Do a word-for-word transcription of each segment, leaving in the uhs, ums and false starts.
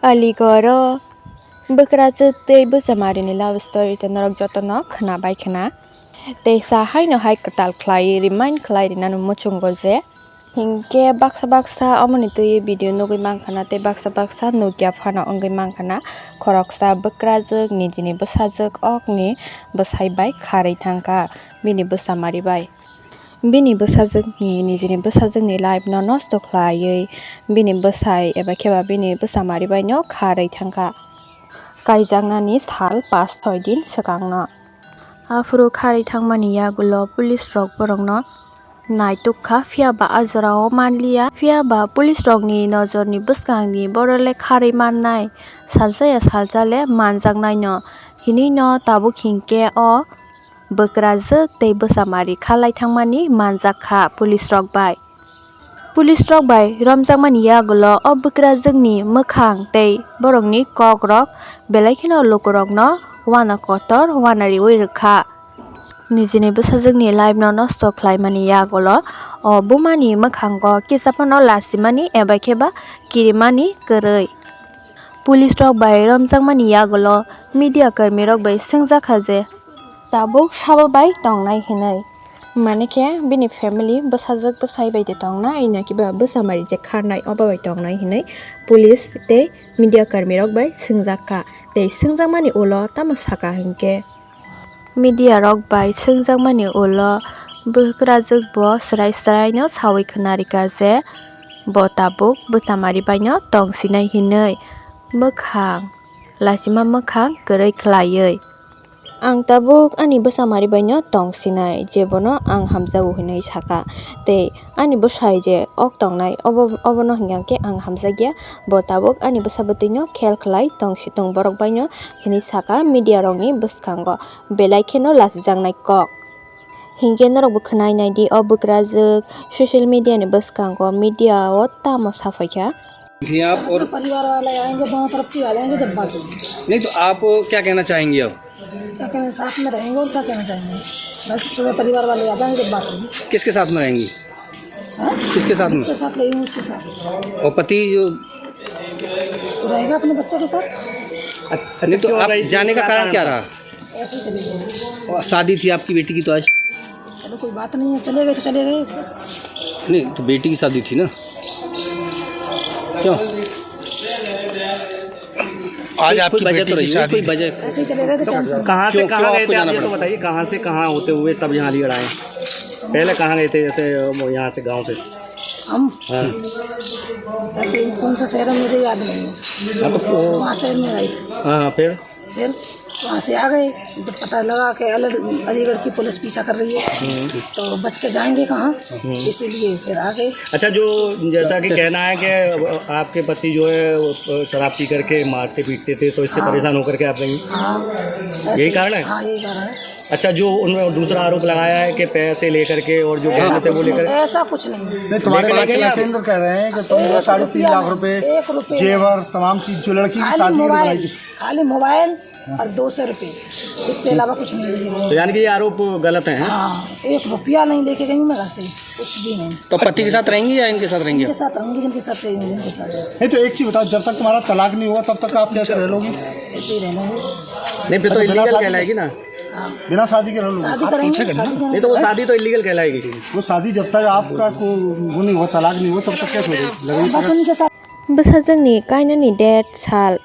Aligoro bwkrajwk tei bwchamarini love story tei norok jotono khwnabai khwna. Tei sa haino hai kwtal khlai remind khlai rinani muchungo je, hinkhe baksa baksa omoni twi video nugwi mankha na tei baksa baksa nukya phano wngwi mankha na. Khoroksa bwkrajwk nijini bwsajwk okni bwsai bai kharwi thangkha bini bwchamari bai. Bini bwsajwkni, nijini bwsajwkni life no nosto khlaiwi bini bwsai eba khe ba bini bwchamari bai no kharwi thangkha. Kaijaknani sal pas soi din swkangno. Aphuru kharwi thangmani yagulo police rok borokno naituk kha, phiya ba a jorao manliya. Phiya ba police rokni nojorni bwskangni borok le kharwi mannai, salsa ya salsa le manjaknaino hinwi no tabuk hinkhe o bwkrajwk tei bwchamari khalai thangmani manjak kha police rok bai. Police rok bai romjakmani yagulo o bwkrajwkni mwkhang tei borokni kokrok belai kheno lukurokno uana kotor uana riwi rwkha. Nijini bwsajwkni life no nosto khlaimani yagulo o bumani mwkhango kisa phano lachimani eba khe ba kirimani kwrwi. Police rok bai romjakmani yagulo media karmi rok bai swngjak kha je, tabuk sabo bai tongnai hinwi. Mane khe bini family bwsajwk bwsai bai de tongnai, naki ba bwchamari je kharnai obo bai tongnai hinwi police tei media karmi rok bai swngjak kha. Tei swngjakmani ulo tamo saka hinkhe, media rok bai swngjakmani ulo bwkrajwk bo swrai swrai no sawi khwna rikha je bo tabuk bwchamari bai no tongsinai hinwi, mwkhang lachima mwkhang kwrwi khlaiwi. Ang tabuk ani bwchamari bai no tongsinai, je bono ang hamjago hinwi saka. Tei ani bwsai je ok tongnai, obo, obono hwnkha khe ang hamjakya, bo tabuk ani bwsa bwtwi no khel khlai tongsi tong borok bai no hinwi saka media rok ni bwskango, belai kheno lachijaknai kok. Hinkhe norok bo khwnai nai di, o bwkrajwk social media ni bwskango media o tamo saphai kha. थी आप और अपने परिवार वाले आएंगे, दोनों तरफ के आ जाएंगे जब बात होगी। नहीं तो आप क्या कहना चाहेंगे अब? क्या कहना, साथ में रहेंगे और क्या कहना चाहेंगे? बस पूरे परिवार वाले आ जाएंगे जब बात होगी। किसके साथ में रहेंगी? हाँ? किसके साथ में? जिसके साथ रही हूँ उसके साथ। और पति जो तो रहेगा अपने बच्चों के साथ। अच्छा, नहीं तो क्यों आप रही थी? जाने का क्या कारण क्या रहा? ऐसे ही चले गए। और शादी थी आपकी बेटी की तो आज? चलो कोई बात नहीं है, चले गए तो चले गए बस। नहीं तो बेटी की शादी थी ना, क्यों? आज कोई आपकी वजह बेटी तो की रही है, शादी कोई थी। वजह। ऐसे ही चले गए तो टेंशन। कहाँ से कहाँ गए थे आप ये तो बताइए, कहाँ से कहाँ होते हुए तब यहाँ अलीगढ़ आए? पहले कहाँ गए थे, जैसे वो यहाँ से गाँव से? हम? हाँ। ऐसे ही कौन सा शहर है मुझे याद नहीं है। हाँ, तो वहाँ शहर में आई थी। हाँ, फिर? फिर वहाँ से आ गए, जब पता लगा कि अल-, अलीगढ़ की पुलिस पीछा कर रही है, हम्म। तो बच के जाएंगे कहाँ, हम्म। इसीलिए फिर आ गए। अच्छा, जो जैसा कि कहना है कि आपके पति जो है, वो शराब पी करके मारते पीटते थे, तो इससे हाँ। परेशान होकर के आप गई? हाँ, ऐसे यही ही। कारण है? हाँ, यही कारण है। अच्छा, जो उन्होंने दूसरा आरोप लगाया है कि पैसे लेकर के और जो ऐसा गहने थे, वो कुछ लेकर नहीं, ऐसा कुछ नहीं। नहीं, तुम्हारे लेकिन पास लेकिन आप केंद्र कह रहे हैं कि तुम एक साढ़े तीन लाख रुपया, रुपए, एक रुपए जेवर, तमाम चीज जो लड़की की खाली शादी में मोबाइल। बनाई थी। खाली मोबाइल और दो सौ रुपये, इससे अलावा कुछ नहीं लेके गई। तो यानी कि ये आरोप गलत है, हैं? हाँ, एक रुपया नहीं लेके गई मैं घर से, कुछ भी नहीं। तो पति के साथ रहेंगी या इनके साथ रहेंगी? इनके साथ रहूंगी, जिनके साथ रहेंगी, उनके साथ। नहीं, तो एक चीज बताओ, जब तक तुम्हारा तलाक नहीं हुआ, तब तक आप कैसे रह लोगी? ऐसे ही रह लेंगे। नहीं, फिर तो अच्छा, बिना इलीगल शादी कहलाएगी ना। हाँ। बिना शादी के रह लोगी? शादी आप करेंगे, पीछे करना। शादी करेंगे। नहीं, तो वो शादी तो इलीगल कहलाएगी। वो शादी जब तक आपका को-, वो नहीं हुआ, तलाक नहीं हुआ, तब तक कैसे रहोगी? बस उनके साथ। Bwsajwkni kainani date sal.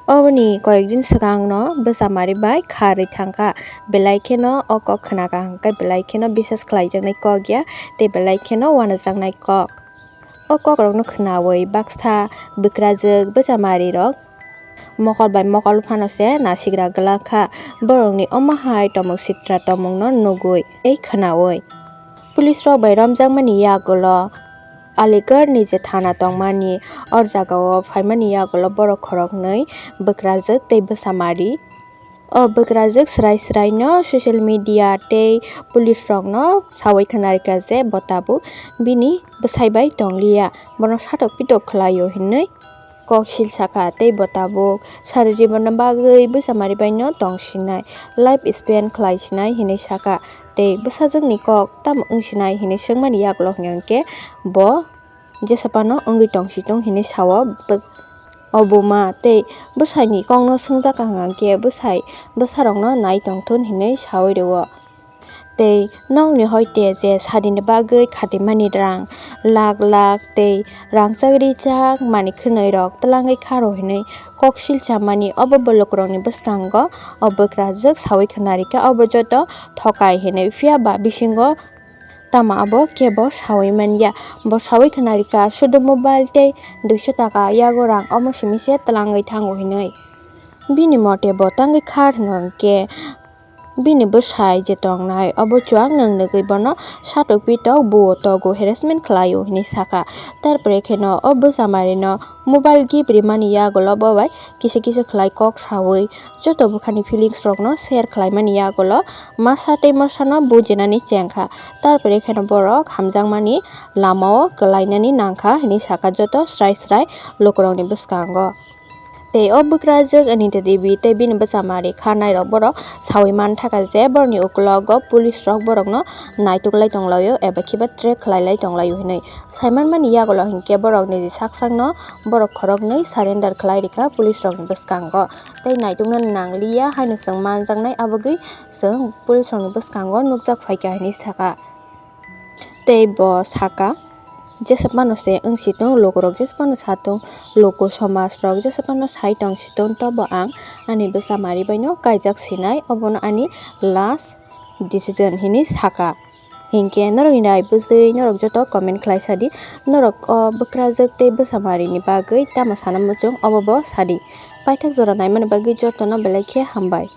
Oboni koyekdin swkangno bwchamari bai kharwi thangkha. Belai kheno o kok khnakha hwnkhe belai kheno bisas khlaijaknai kok ya tei belai kheno uanajaknai kok. O kokrokno khnaui baksa bwkrajwk bwchamarirok mokol bai mokol phano se nasigra gwlak kha. Borokni omo hai tomok sitra tongmungno nugui tei khnaui. Police rok bai romjakmani yagulo Aligarh ni je thana tongmani, o jagao phaimani yagulo borok khoroknwi bwkrajwk tei bwchamari. O bwkrajwk swrai swrai no social media tei police rok no sawi khna rikha je bo tabuk bini bwsai bai tongliya, bono satok pitok khlaio hinwi kok sil sakha tei bo tabuk sari jibon no bagwi bwchamari bai no tongsinai, life spend khlai sinai hinwi sakha. Tei bwsajwkni kok tamo wng sinai hinwi swngmani yagulo hwnkhe bo jesa phano wngwi tong si tong hinwi sao. O buma tei bwsaini kokno swngjak hwnkhe bwsai bwsarokno nai tongthun hinwi sawi rwo. Tei nokni hoite je sadini bagwi khatimani rang lak lak tei rangchak richak mani khwnwi rok twlangwi kharo hinwi koksil chamani obo bo lukurokni bwskango o bwkrajwk sawi khwnarikha obo joto thokai hinwi, phiya ba bisingo tamo abo kebo sawi manya. Bo sawi khwnarikha sudu mobile tei duiso taka yago rang omo simi se twlangwi thango hinwi. Bini mote bo tangwi khar hwnkhe bini bwsai je tongnai obo chuak nwng nugwi bono satok pitok buo togo harassment khlaio hinwi sakha. Tarpore kheno o bwsamarino mobile gift rimani yagulo bo bai kisa kisa khlai kok sawi joto bwkhani feelings rokno share khlaimani yagulo masa tei mosano bujinani chengkha. Tarpore kheno borok hamjakmani lamao kwlainani nangkha hinwi sakha joto srai srai lukurokni bwskango. Tei o bwkrajwk Anita Devi tei bini bwsama Rekha nairok borok sawi man thaka je borokni ukulogo police rok borokno naituk lai tonglaio eba khiba track khlai lai tonglaio hinwi. Saimanmani yagulo hinkhe borok niji sak sakno borok khoroknwi surrender khlai rikha police rokni bwskango. Tei naitukna nangliya haino chwng manjaknai abogwi chwng police rokni bwskango nukjak phaikha hinwi sakha. Tei bo sakha, "Jesa phano se wng si tong, lukurok jesa phano sa tong, luku somaj rok jesa phano sai tong si tong, tobo ang ani bwsa mari baino kaijak sinai, obono ani last decision," hinwi sakha. Hinkhe norokni rai bwswi norok joto comment khlai sadi, norok o bwkrajwk tei bwsa marini bagwi tamo sana muchung obo bo sadi. Paithak jora naimani bagwi jotono belai khe hambai.